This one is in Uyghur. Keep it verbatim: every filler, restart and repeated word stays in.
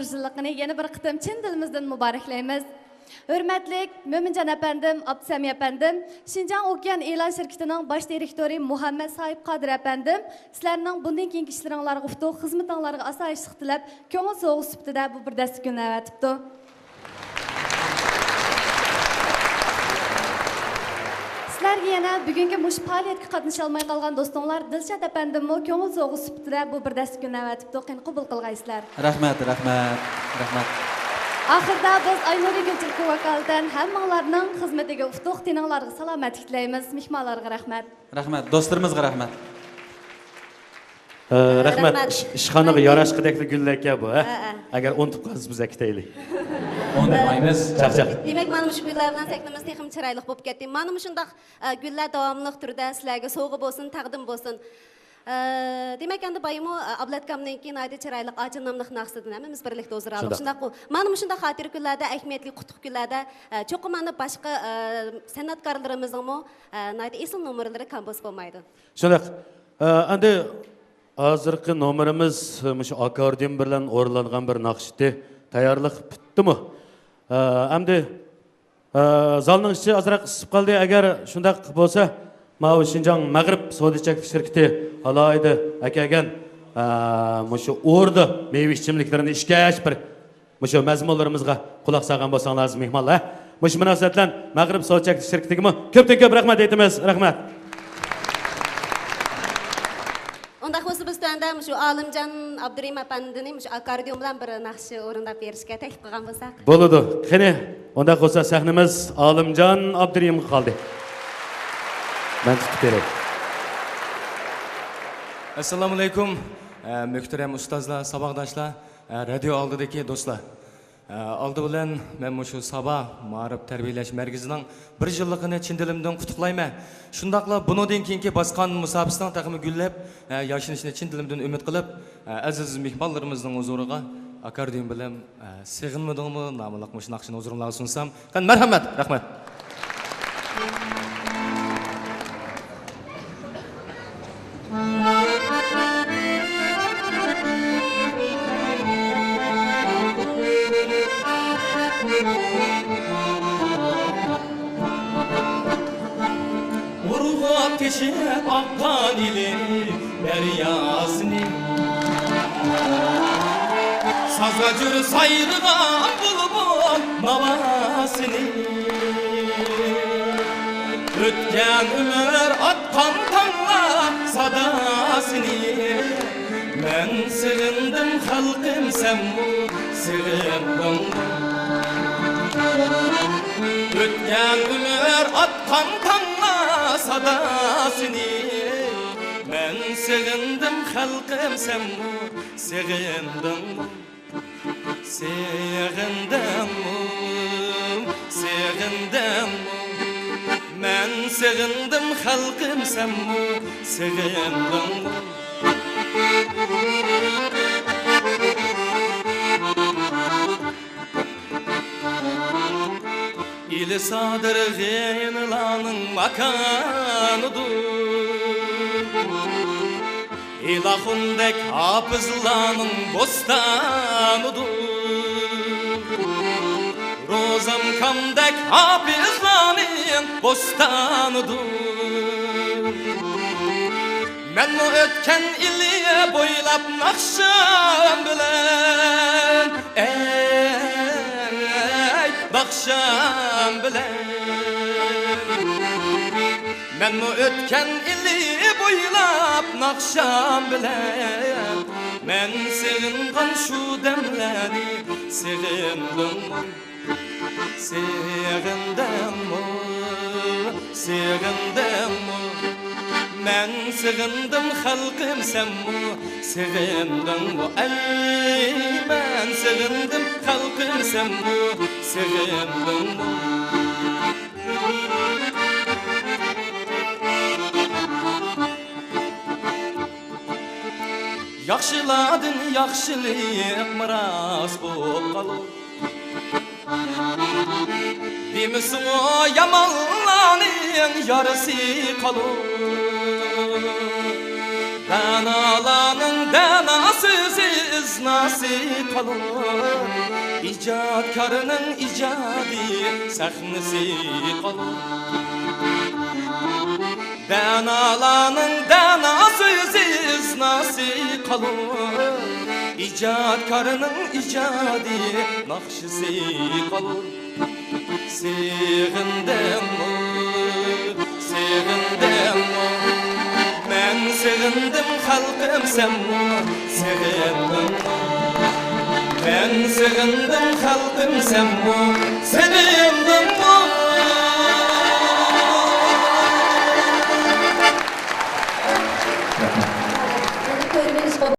يىللىقىنى يەنە بىر قېتىم چىن دىلىمىزدىن مۇبارەكلەيمىز. ھۆرمەتلىك مۆمىنجان ئەپەندىم، ئابدۇسەمى ئەپەندىم، شىنجاڭ ئوكيان ئېلان شىركىتىنىڭ باش دىرېكتورى مۇھەممەد ساھىب قادىر ئەپەندىم، سىلەرنىڭ بۇندىن كېيىنكى ئىشلىرىڭلارغا ئۇتۇق، خىزمىتىڭلارغا ئاسايىشلىق تىلەپ، كۆڭۈل سوۋغىسى سۈپىتىدە بۇ بىر دەستە گۈلنى ئەۋەتىپتۇ. سىلەرگە يەنە بۈگۈنكى مۇشۇ پائالىيەتكە قاتنىشالماي قالغان دوستۇڭلار دىلشات ئەپەندىممۇ كۆڭۈل سوۋغىسى سۈپىتىدە بۇ بىر دەستە گۈلنى ئەۋەتىپتۇ. قېنى، قوبۇل قىلغايسىلەر. رەھمەت، رەھمەت، رەھمەت. ئاخىرىدا بىز ئاينۇرى گۈلچېلىكوۋا ۋاكالىتەن ھەممىڭلارنىڭ خىزمىتىگە ئۇتۇق، تېنىڭلارغا سالامەتلىك تىلەيمىز. مېھمانلارغا رەھمەت. رەھمەت، دوستلىرىمىزغا رەھمەت. ئە، رەھمەت. رەھمەت. ئىش-، ئىشخانىغا ياراشقۇدەكلا گۈللەركەن بۇ، ھە؟ ھە، ھە. ئەگەر ئۇنتۇپ قالسا، بىز ئەكېتەيلى. ئۇنتۇمايمىز. چاقچاق. دېمەك، مانا مۇشۇ گۈللەر بىلەن سەھنىمىز تېخىمۇ چىرايلىق بولۇپ كەتتى. مانا مۇشۇنداق، ئە، گۈللەر داۋاملىق تۈردە سىلەرگە سوۋغا بولسۇن، تەقدىم بولسۇن. ئە، دېمەك، ئەمدى بايىمۇ، ئە، ئابلەتكامنىڭكى ناھايىتى چىرايلىق ئاچا ناملىق ناخشىسىدىن ھەممىمىز بىرلىكتە ھۇزۇر ئالدۇق. شۇنداق. شۇنداققۇ؟ مانا مۇشۇنداق خاتىرە كۈنلەردە، ئەھمىيەتلىك قۇتلۇق كۈنلەردە، ئە، چوقۇم مانا باشقا، ئە، سەنئەتكارلىرىمىزنىڭمۇ، ئە، ناھايىتى ئېسىل نومۇرلىرى كەم بولسا بولمايدۇ. شۇنداق. ئە، ئەمدى ھازىرقى نومۇرىمىز مۇشۇ ئاككوردىيون بىلەن ئورۇنلانغان بىر ناخشىتى تەييارلىق پۈتتىمۇ؟ ئە، ئەمدى، ئە، زالنىڭ ئىچى ئازراق ئىسسىپ قالدى. ئەگەر شۇنداق بولسا، ماۋۇ شىنجاڭ مەغرىپ سودا چەكلىك شىركىتى ئالاھىدە ئەكەلگەن، ئە، مۇشۇ ئوردا مېۋە ئىچىملىكلىرىنى ئىچكەچ بىر مۇشۇ مەزمۇنلىرىمىزغا قۇلاق سالغان بولساڭلار ئەزىز مېھمانلار. مۇشۇ مۇناسىۋەت بىلەن مەغرىپ سودا چەكلىك شىركىتىگىمۇ كۆپتىن كۆپ رەھمەت ئېيتىمىز. رەھمەت. ئۇنداق بولسا، بىز تۆۋەندە مۇشۇ ئالىمجان ئابدۇرېھىم ئەپەندىنى مۇشۇ ئاككوردىيون بىلەن بىر ناخشا ئورۇنداپ بېرىشكە تەكلىپ قىلغان بولساق. بولىدۇ. قېنى، ئۇنداق بولسا سەھنىمىز ئالىمجان ئابدۇرېھىمغا قالدى. مەن تۇتۇپ بېرەي. ئەسسالامۇئەلەيكۇم. ئە، مۆھتەرەم ئۇستازلار، ساۋاقداشلار، ئە، رادىيو ئالدىدىكى دوستلار. ئە، ئالدى بىلەن مەن مۇشۇ سابا مائارىپ تەربىيەلەش مەركىزىنىڭ بىر يىللىقىنى چىن دىلىمدىن قۇتلۇقلايمەن. شۇنداقلا بۇنىڭدىن كېيىنكى باسقان مۇساپىسىنىڭ تېخىمۇ گۈللەپ، ئە، ياشىنىشىنى چىن دىلىمدىن ئۈمىد قىلىپ، ئە، ئەزىز مېھمانلىرىمىزنىڭ ھۇزۇرىغا ئاككوردىيون بىلەن، ئە، سېغىنمىدىڭمۇ ناملىق مۇشۇ ناخشىنى ھۇزۇرۇڭلارغا سۇنسام. قېنى، مەرھەمەت، رەھمەت. ئۇرغۇپ تېشىپ ئاققان ئىلى دەرياسىنى، سازا جۈر سايرىغان بۇلبۇل ناۋاسىنى. ئۆتكەن ئۆمۈر ئاتقان تاڭلار ساداسىنى، مەن سېغىندىم خەلقىم، سەنمۇ سېغىندىڭمۇ؟ ئۆتكەن ئۆمۈر ئاتقان تاڭلار ساداسىنى، مەن سېغىندىم خەلقىم، سەنمۇ سېغىندىڭمۇ؟ سېغىندىڭمۇ؟ سېغىندىڭمۇ؟ مەن سېغىندىم خەلقىم، سەنمۇ سېغىندىڭمۇ؟ ئىلى سادىر غېنىلارنىڭ ماكانىدۇر. ئىلاخۇندەك ھاپىزلارنىڭ بوستانىدۇر. روزامكامدەك ھاپىزلارنىڭ بوستانىدۇر. مەنمۇ ئۆتكەن ئىلى بويلاپ ناخشام بىلەن، ئەي، ناخشام بىلەن. مەنمۇ ئۆتكەن ئىلى بويلاپ ناخشام بىلەن، مەن سېغىنغان شۇ دەملەرنى سېغىندىڭمۇ؟ سېغىندىڭمۇ؟ سېغىندىڭمۇ؟ مەن سېغىندىم خەلقىم، سەنمۇ سېغىندىڭمۇ؟ ئەي، مەن سېغىندىم خەلقىم، سەنمۇ سېغىندىڭمۇ؟ ياخشىلاردىن ياخشىلىق مىراس بولۇپ قالۇر. دېمىسىمۇ يامانلارنىڭ يارىسى قالۇر. دانالارنىڭ دانا سۆزى سېزناسى قالۇر، ئىجادكارنىڭ ئىجادىي سەھنىسى قالۇر. دانالارنىڭ دانا سۆزى ئىزناسى قالۇر، ئىجادكارنىڭ ئىجادىي ناخشىسى قالۇر. سېغىندىڭمۇ، سېغىندىڭمۇ؟ مەن سېغىندىم خەلقىم، سەنمۇ سېغىندىڭمۇ؟ مەن سېغىندىم خەلقىم، سەنمۇ سېغىندىڭمۇ؟